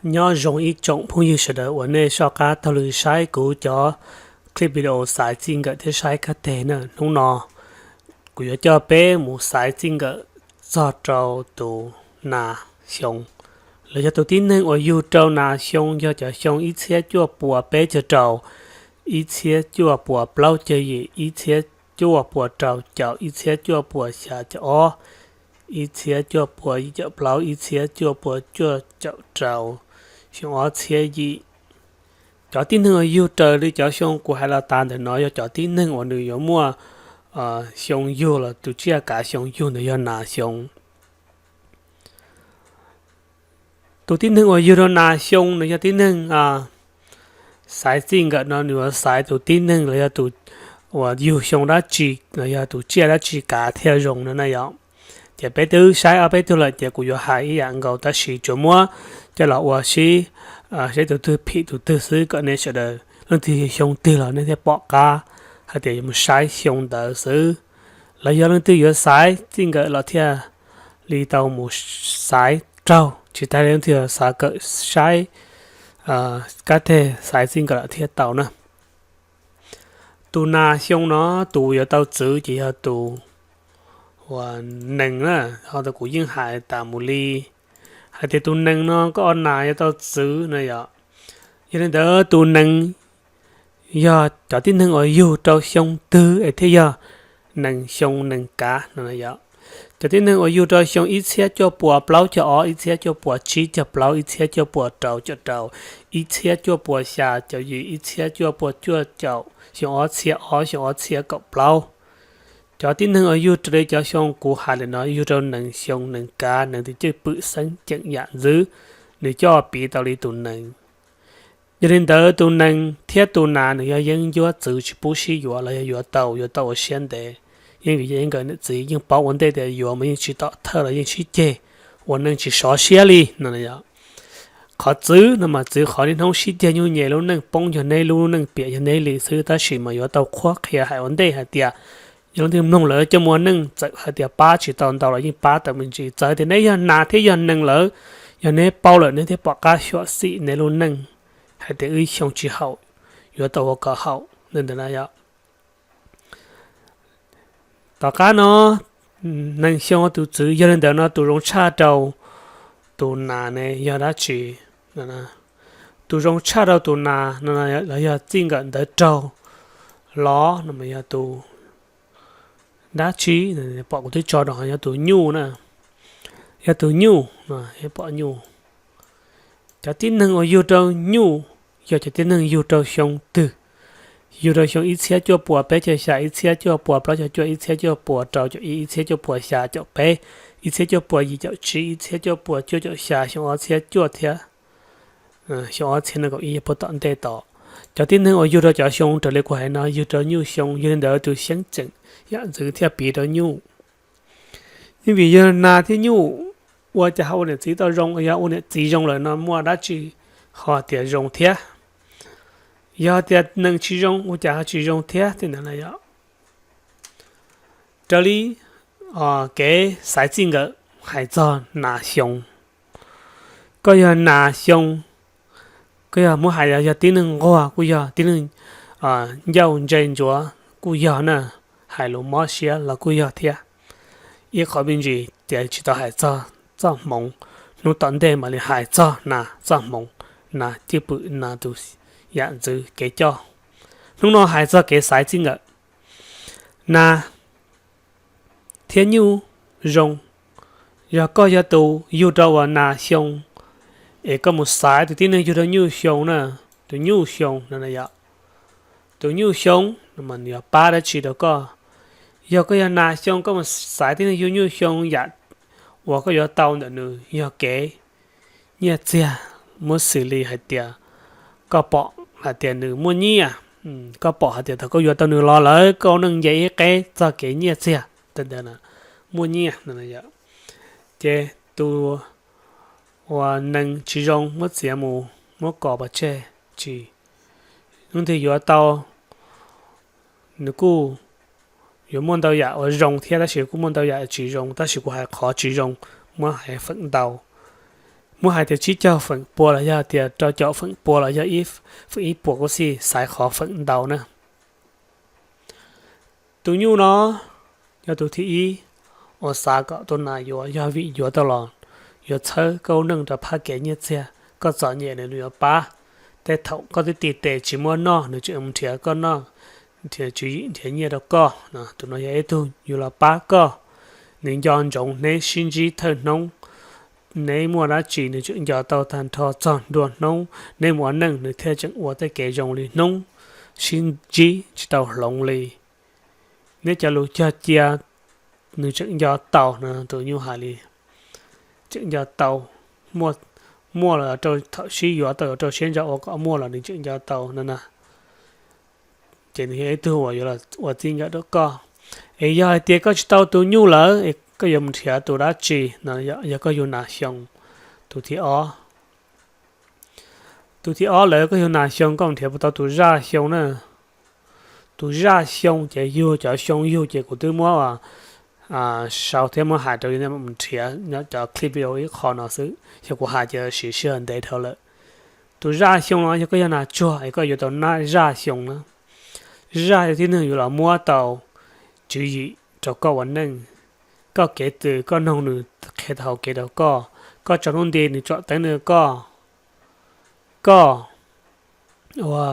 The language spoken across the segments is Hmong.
Nyob zoo ib tsoom phooj ywg sawv daws uas nej soj qab taug lw saib kuv cov clip video xaiv txij nkawm thiab saib kab teg na. Hnub no kuv yuav coj peb mus xaiv txij nkawm txog rau tus nas xyoo, los yog tus tib neeg uas yug rau nas xyoo yog cov xyoo ib txhiab cuaj puas peb caug rau, ib txhiab cuaj puas plaub caug yim, ib txhiab cuaj puas rau caum, ib txhiab cuaj puas xya caum ob, ib txhiab cuaj puas yim caum plaub, ib txhiab cuaj puas cuaj caum rau, xyoo ob txhiab yim. Cov tib neeg uas yug raws li cov xyoo kuv hais los tas ntawm no yog cov tib neeg uas nws yuav muaj xyoo yug los tus tsiaj kav xyoo yug ntawd yog nas xyoo. Tus tib neeg uas yug rau nas xyoo nws yog tib neeg xaiv txij nkawm no nws yuav xaiv tus tib neeg los yog tus uas yug xyoo dab tsi los yog tus tsiaj dab tsi kav thiaj zoo no na yom. Ces peb twb saib ob peb tug lawm ces kuv yuav hais ib yam nkaus tab sis tsuas muab coj los ua sib, saib tus twg phim tus twg xwb kom nej sawv daws leej twg xyoo twg los nej thiaj pom qab hais tias yuav mus saib xyoo ntawd xwb. Los yog leej twg yuav xaiv txij nkawm los thiaj li tau mus xaiv raug, tsis tas li leej twg xav kawm saib kab teg xaiv txij nkawm los thiaj tau na. Tus nas xyoo no tus yuav tau txwv ces yog tus uas nees na, ho kuv yeej hais tas mus li hais tias tus nees no koj ua nas yuav tau txwv no yom. Yog li ntawd tus nees yog cov tib neeg uas yug rau xyoo twg es thiaj yog nees xyoo nees kav no yom. Cov tib neeg uas yug rau xyoo ib txhiab cuaj puas plaub caug ob, ib txhiab cuaj puas tsib caug plaub, ib txhiab cuaj puas rau caum rau, ib txhiab cuaj puas xya caum yim, ib txhiab cuaj puas cuaj caum, xyoo ob txhiab ob, xyoo ob txhiab kaum plaub. Cov tib neeg uas yug raws li cov xyoo kuv hais lawm no yug rau nees xyoo nees kav, nees tus cwj pwm xeeb ceem yam ntxwv, nws coj piv tau li tus nees. Yog li ntawd tus nees thiab tus nas nws yog yeeb ncuab txwv tsis pub sib yuav los yog yuav tau yuav tau ua siab ntev. Yeej vim yog nkawd niam txiv yeej paub ua ntej tias yuav mas yeej tsis tom thawj los yeej sib ceg, ua neej tsis sov siab li no. Qhov txwv no mas txwv qhov niaj hnub sib ceg nyuj nyem lub neej poob yog neb lub, lub neej piam yog neb li xwb, tab sis mas yuav tau qhuab qhia hais ua ntej hais tias yog leej twg mloog lawm coj mus ua neej txawm hais tias pab tsis tau ntau los yeej pab tau me ntsis. Txawm hais tias neb yog nas thiab yog nees lawm, yog neb paub lawm neb thiaj pom qab xyuam xim neb lub neej hais tias wb xyoo tsis haum, yuav tau ua kom haum ntawd na yom. Tom qab no nees xyoo tus txwv, yog li ntawd no tus zoo tshaj rau tus nas ne yog dab tsi? Tus zoo tshaj rau tus nas no los yog txij nkawm ntawv raug los no mas yog tus dab tsi? Pom kuv twb tso rau yog tus nyuj na, yog tus nyuj, pom nyuj. Cov tib neeg uas yug rau nyuj yog cov tib neeg yug rau xyoo twg? Yug rau xyoo ib txhiab cuaj puas peb caug xya, ib txhiab cuaj puas plaub caug cuaj, ib txhiab cuaj puas rau caum ib, ib txhiab cuaj puas xya caum peb, ib txhiab cuaj puas yim caum tsib, ib txhiab cuaj puas cuaj caum xya, xyoo ob txhiab cuaj thiab xyoo ob txhiab nees nkaum ib yog puag tom ntej tod. Cov tib neeg uas yug rau cov xyoo raws li kuv hais no yug rau nyuj xyoo, yog li ntawd tus xeeb ceem yam ntxwv thiaj piv rau nyuj. Yeej vim yog nas thiab nyuj ua cas ho ua niam txiv tau zoo, yog ua niam txiv zoo lawm no muaj dab tsi ho tias zoo thiab? Yog tias nees tsis zoo ua cas ho tsis zoo thiab tej ntawd na yom. Raws li kev xaiv txij nkawm hais txog nas xyoo, koj yog nas xyoo, koj yog muab hais yog tib neeg nquag kuj yog, tib neeg ncauj ntse ntsuav kuj yog na, hais lus mob siab los kuj yog thiab. Ib qhov me ntsis ces tsis tau hais txog txoj hmoov, hnub tom ntej mam li hais txog nas txoj hmoov, nas cwj pwm, nas tus yam ntxwv kev coj. Hnub no hais txog kev xaiv txij nkawm nas thiab nyuj zoo. Yog koj yog tus yug rau uas nas xyoo es koj mus xaiv tus tib neeg yug rau nyuj xyoo na, tus nyuj xyoo no yom, tus nyuj xyoo no mas nws yuav pab dab tsi rau koj? Yog koj yog nas xyoo koj mus xaiv tib neeg yug nyuj xyoo, yam uas koj yuav tau ntawm nws yog kev nyiaj txiag, muab xws li hais tias koj pom hais tias nws muaj nyiaj, koj pom hais tias thaum koj yuav tau nws los lawm koj ua neej nce ib qeb txog kev nyiaj txiag, muaj nyiaj. Ces tus uas nees tsis zoo muab txiav mus muab kos pov tseg, tsis, leej twg yuav tau nws kuj yuav muaj ntau yam uas zoo thiab tab sis kuj muaj ntau yam tsis zoo, tab sis kuv hais qhov tsis zoo muab hais feem ntau. Muab hais tias tsib caug feem pua los yog tias rau caum feem pua los yog ib feem ib puas kuj xij, xaiv qhov feem ntau na. Tus nyuj no yog tus thib ib uas xav kom tus nas yuav, yog vim yuav tau los yuav txhawb koj lub neej rau phab kev nyiaj txiag, koj txom nyem nws yuav pab. Tej thaum koj twb txom nyem tsis muaj noj, nws tseem mus nrhiav koj noj, nrhiav tswv yim nrhiav nyiaj rau koj. Tus no yog ib tug yuav los pab koj. Nws nco ntsoov neb sib ntsib thawj hnub, neb muaj dab tsi nws tseem nco tau tag nrho, txog nruab hnub neb mus ua neej nws thiaj tseem ua tej kev zoo li hnub sib ntsib tsis tau hloov li. Neb cov lus cog cia nws tseem nco tau no, tus nyuj hais li, tseem nco tau, muaj los rau thaum sib yuav tau yuav rau siab ntso ua kom muaj los nws tseem nco tau no na. Ces nws yog ib tug uas yuav los ua txij nkawm rau koj. Es yog hais tias koj tsis tau tus nyuj lawm es koj yuav mus nrhiav tus dab tsi no? Yog koj yug nas xyoo, tus thib ob. Tus thib ob lawm koj yug nas xyoo, koj mus nrhiav puas tau tus zaj xyoo na? Tus zaj xyoo ces yug cov xyoo yug ces kuv twb muab sau thiab muab hais rau nej mus nrhiav nyob cov clip video ib qho no xwb, yog kuv hais ces siv sij hawm ntev dhau lawm. Tus zaj xyoo no yog koj yog nas tsuag es koj yuav tau zaj xyoo na. Zaj yog tib neeg yuav los muab tau tswv yim rau koj ua neej. Koj kev twg koj noog nws qhia tau hauv kev rau koj, koj tso lub nti nws tsom teeb nws koj. Koj ua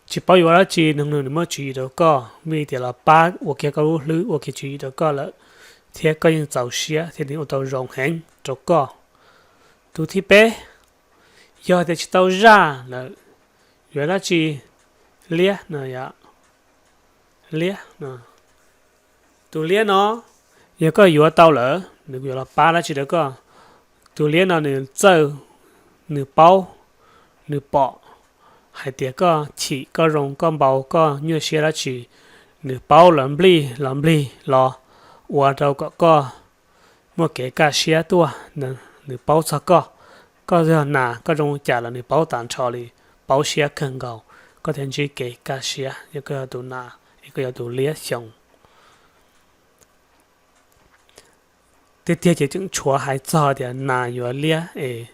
tsis paub yuav dab tsi, noog nws nws muab tswv yim rau koj, vim tias los pab ua kiag koj lub hlwb ua kiag tswv yim rau koj lawm, thiab koj yeej txaus siab thiab nws ua tau zoo heev rau koj. Tus thib peb, yog tias tsis tau zaj lawm, yuav dab tsi? Liab no yom. Liab no, tus liab no yog koj yuav tau lawm nws yuav los pab dab tsi rau koj? Tus liab no nws txawj, nws paub, nws pom hais tias koj chim koj zoo koj npau koj nyuaj siab dab tsi, nws paub los nplij los nplig los ua rau kom koj muaj kev kaj siab tuaj. Nws paub txog koj, koj yog nas koj zoo li cas los nws paub tag nrho li, paub siab kawg nkaus. Koj thiaj ntsib kev kaj siab yog koj yog tus nas es koj yog tus liab xyoo. Tiag tiag ces tseem tshuav hais txog tias nas yuav liab es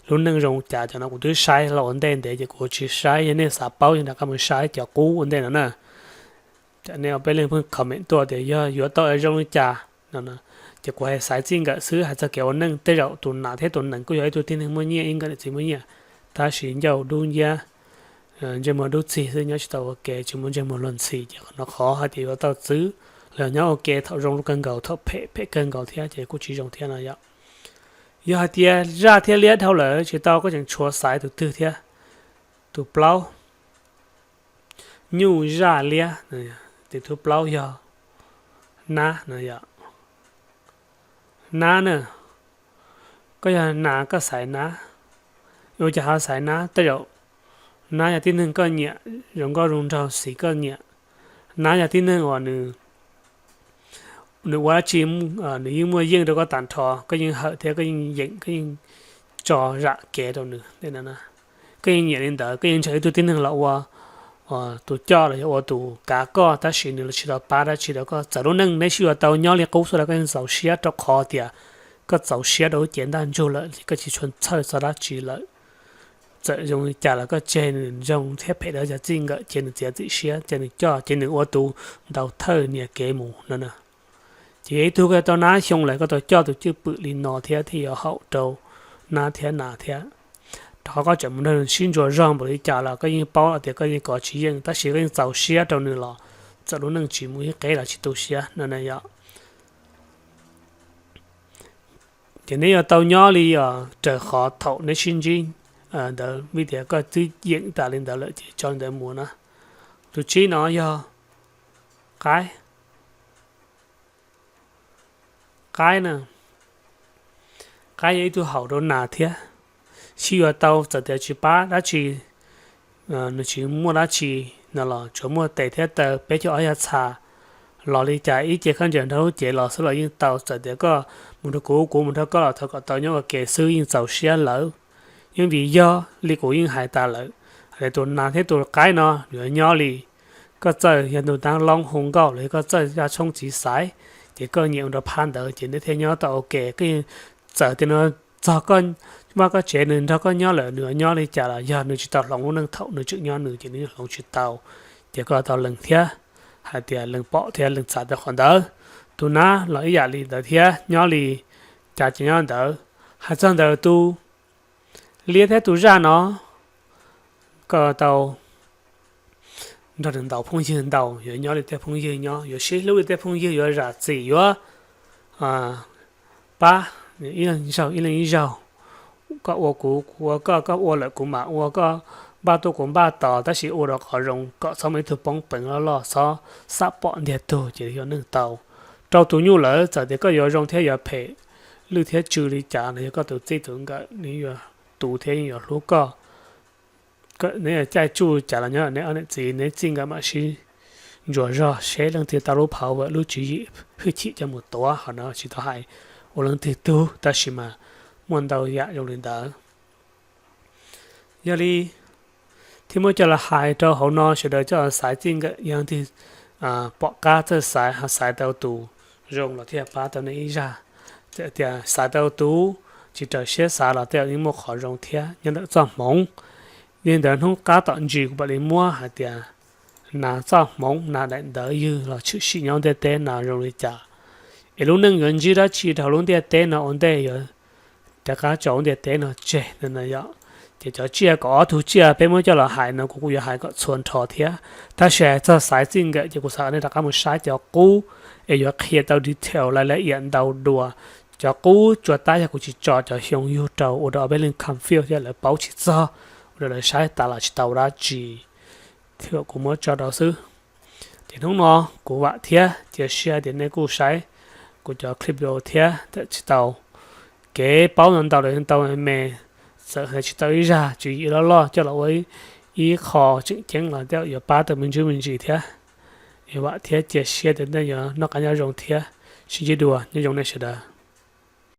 lub neej zoo cas, cov no kuv twb saib los ua ntej ntev ces kuv tsis saib. Yog nej xav paub yog nram qab mus saib cov qub ua ntej no na. Cov nej ua peb leej pheej comment tuaj tias yog yuav tau es zoo li cas no, ces kuv hais xaiv txij nkawm xwb. Hais txog kev ua neej tej zaum tus nas thiab tus nees kuj yog ib tug tib neeg muaj nyiaj, ib nkawm niam txiv muaj nyiaj, tab sis ncauj dub nciab, ntsej muag dub txig xwb, nyob tsis tau ua ke, tsis muaj ntsej muag luag ntxhi, ces qhov no qhov hais tias yuav tau txwv los nyob ua ke thaum zoo kawg nkaus, thaum phem phem kawg nkaus thiab ces kuj tsis zoo thiab no yom. Yog hais tias zaj thiab liab dhau lawm tsis tau, koj tseem tshuav xaiv tus twg thiab? Tus plaub, nyuj zaj liab, tus thib plaub yog nab no yom. Nab na, koj yog nas koj xaiv nab, ua cas ho xaiv nab? Tej zaum nab yog tib neeg koj nyiam, zoo nkauj zoo nraug xis koj nyiam. Nab yog tib neeg uas nws ua dab tsi nws yeej muaj yeej rau koj tag nrho, koj yeej hawm thiab koj yeej yeem, koj yeej tso zam kev rau nws. Koj yeej nyiam li ntawd, koj yeej ntshaw ib tug tib neeg los ua tus coj los yog ua tus kav koj, tab sis nws los tsis tau pab dab tsi rau koj. Txawm lub neej neb sib yuav tau nyob li qub xwb los koj yeej txaus siab, rau qhov tias koj txaus siab rau lub cev ntaj ntsug lawm, koj tsis tshua txhawj txog dab tsi lawm. Txawm zoo li cas los koj tseg nws zoo thiab phem dab tsi txij nkawm ces nws txiav txim siab ces nws coj ces nws ua tus ntaus thawj nias kev mus no na. Ces yog ib tug koj yuav tau nab xyoo lawm, koj tau coj tus cwj pwm li no thiab thiaj yuav haum rau nab thiab nas thiab. Rau qhov koj tseem mus nrog nws sib ntsuas zog npaum li cas los koj yeej paub tias koj yeej kov tsis yeej, tab sis koj yeej txaus siab rau nws los txawm lub neej tsis mus ib qeb los tsis tu siab no na yom. Ces neb yuav tau nyob li raws qhov thaum neb sib ntsib ntawd, vim tias koj twb yeem tas li ntawd lawm ces tso li ntawd mus na. Tus tsib no yog qaib. Qaib na, qaib yog ib tug haum rau nas thiab. Sib yuav tau txawm tias tsis pab dab tsi, nws tsis muaj dab tsi no los tsuas muaj tes thiab taw, peb caug ob yog txha los li cas ib ce khaub ncaws nrog lub cev los xwb los yeej tau. Txawm tias koj mus nrog kuv, kuv mus nrog koj los thov kom tau nyob ua ke xwb yeej txaus siab lawm. Yeej vim yog li kuv yeej hais tas lawm, hais tias tus nas thiab tus qaib no yuav nyob li koj txawj yog ntu dab loob hu nkauj los yog koj txawj zaj tshoob txiv xaiv, ces koj nyiam ua nrog phab ntawd ces neb thiaj nyob tau ua ke. Koj yeej txawm tias no txog koj vaj koj tsev, nws nrog koj nyob lawm, nws nyob li cas los yog nws tsis tau hloov lub neej thaum nws tseem nyob nws ces nws hloov tsis tau. Ces koj tau lees thiab hais tias lees pom thiab lees txais tau qhov ntawd. Tus nab los ib yam li ntawd thiab, nyob li cas ces nyob ntawd. Hais txog ntawm tus liab thiab tus zaj no, koj tau nrog nws ntaus phooj ywg ntau, yuav nyob li tej phooj ywg nyob, yuav sib hlub li tej phooj ywg, yuav zam txim, yuav pab ib leeg ib zaug ib leeg ib zaug. Koj ua kuv, kuv ua koj, koj ua lawm kuv mam ua, koj npaj tuaj kuv npaj tos, tab sis ua rau qhov zoo kom txhob muaj ib tug poob peev loj loj, txhob xam pom ntiag tug ces yog neeg tau. Rau tus nyuj lawm, txawm tias koj yuav zoo thiab yuav phem, lwj thiab tsw li cas los yog koj tus txij tus nkawm, nws yuav tu thiab yeej yuav hlub koj. Neb yuav caij tsuj cas los nyob neb ob niam txiv, neb txij nkawm mam sib ntsuas zog seb leej twg tau lub power, lub tswv yim, hwj chim coj mus tuav. Qhov no tsis tau hais ua leej twg tug, tab sis mas muaj ntau yam zoo li ntawd. Yog li thiaj muab coj los hais rau hauv no, sawv daws coj xaiv txij nkawm, yog leej twg pom qab txawj xaiv ho xaiv tau tus zoo los thiaj pab tau nej ib zaj. Txawm tias xaiv tau tus tsis raws siab xav los tej zaum yeej muaj qhov zoo thiab nyob ntawm txoj hmoov. Yog li ntawd hnub qab tom ntsis kuv mam li muab hais tias nas txoj hmoov, nas daim ntawv ywg los tshwm sim nyob ntiaj teb no zoo li cas, es lub neej yuav ntsib dab tsi rau hauv lub ntiaj teb no ua ntej yuav rov qab tso lub ntiaj teb no tseg no yom. Ces cov tsiaj, kaum ob tug tsiaj peb muab coj los hais no kuv kuj yuav hais kom txhua nrho thiab, tab sis hais txog xaiv txij nkawm ces kuv xav kom nej rov qab mus saib cov qub es yuav qhia tau detail la la iam ntau dua. Cov qub tsuas tab yog kuv tsis tso cov xyoo yug rau ua rau ob peb leeg confuse thiab lawv paub tsis txog, ua rau lawv saib tas los tsis tau dab tsi, thiab kuv muab tso rau xwb. Ces hnub no kuv vam thiab cia siab tias nej kuj saib kuv cov clip video thiab, txawm tsis tau kev paub ntau ntau los tau me me, txawm hais tsis tau ib zaj tswv yim loj loj coj los ua ib qho tseem ceeb los tej zaum yuav pab tau me ntsis me ntsis thiab. Vam thiab cia siab tias nej yuav noj qab nyob zoo thiab, sib ntsib dua, nyob zoo nej sawv daws.